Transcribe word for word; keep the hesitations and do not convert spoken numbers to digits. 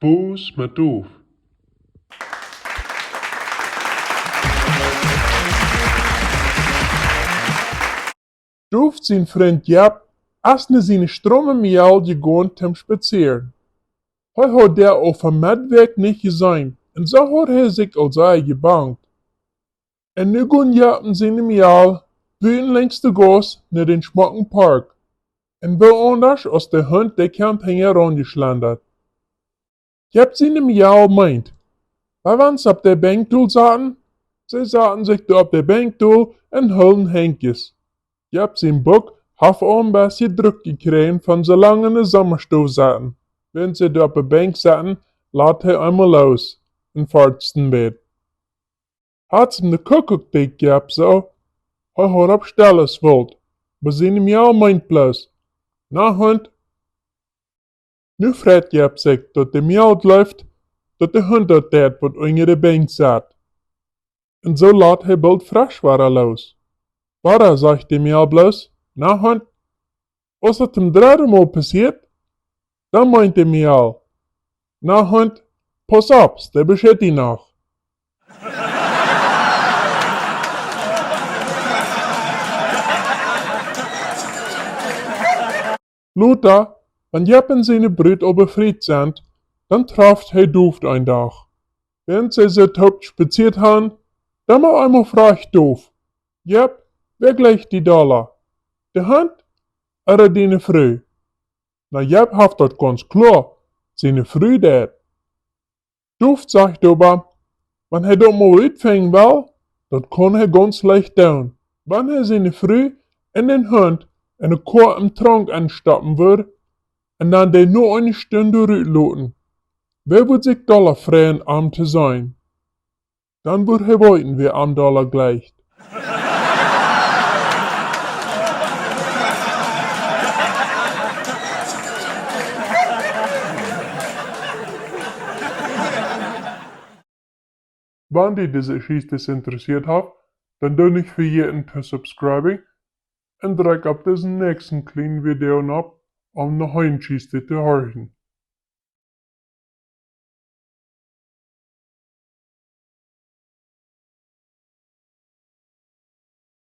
Booz met Duf. Duf sien Frint Jep es no siene Stromm em Miel jegonen toom spazieren. Hee haud dän aul fa Meddwäakj nich jeseenen, un soo haud hee sikj aul sea jebangt. Un nu gonn Jep un sien Miel buten lenjs de Gauss no dän schmocken Park, un woo aundasch aus de Hunt, dee kjemt hinjaraun jeschlendat. Jep sien Miel meent: "Wie wellen ons opp de Benkj dol saten?" See saten sikj doa opp de Benkj dol un hilden Henjes. Jep sien Buck haft aul een bät Druck jekjräajen von soo lang enne Sommastow saten. Wan see doa opp de Benkj saten, leet hee eemol loos un fartst een bät. Hee haud sien Kuckuck, dee Jep soo, hee haud opp Stelles wult, oba sien Miel meent bloos: "Na, Hunt." Nu freit Jep sikj, daut de Miel jleeft, daut de Hunt daut deit, waut unja de Benkj sat. Un soo leet hee boolt Freschwota loos. Wada sajcht de Miel bloos: "Na, Hunt." Aus daut toom dredden Mol passieet, dan meent de Miel: "Na, Hunt, pauss opp, dee beschitt die noch." Lota, wan Jep un siene Brut aul befriet sent, dan traft hee Duf een Dach. Wan see soo toop spazieet han, dan mol eemol frajcht Duf: "Jep, wäa jleicht die dolla, de Hunt ooda diene Fru?" Na, Jep haft daut gaunz kloa: siene Fru deit. Duf sajcht oba, wan hee daut mol utfinjen well, daut kaun hee gaunz leicht doonen. Wan hee siene Fru un dän Hunt enne Koa em Trank enstoppen wudd un dan dee no eene Stund doa rut loten, wäa wudd sikj dolla freien, am to seenen? Dan wudd hee weeten, wäa am dolla jleicht. Wan die dise Jeschicht interessieet haft, dan doo nich vejäten to subscriben un drekj opp disen näakjsten kjlienen Video nopp, om noch eene Jeschicht to horchen.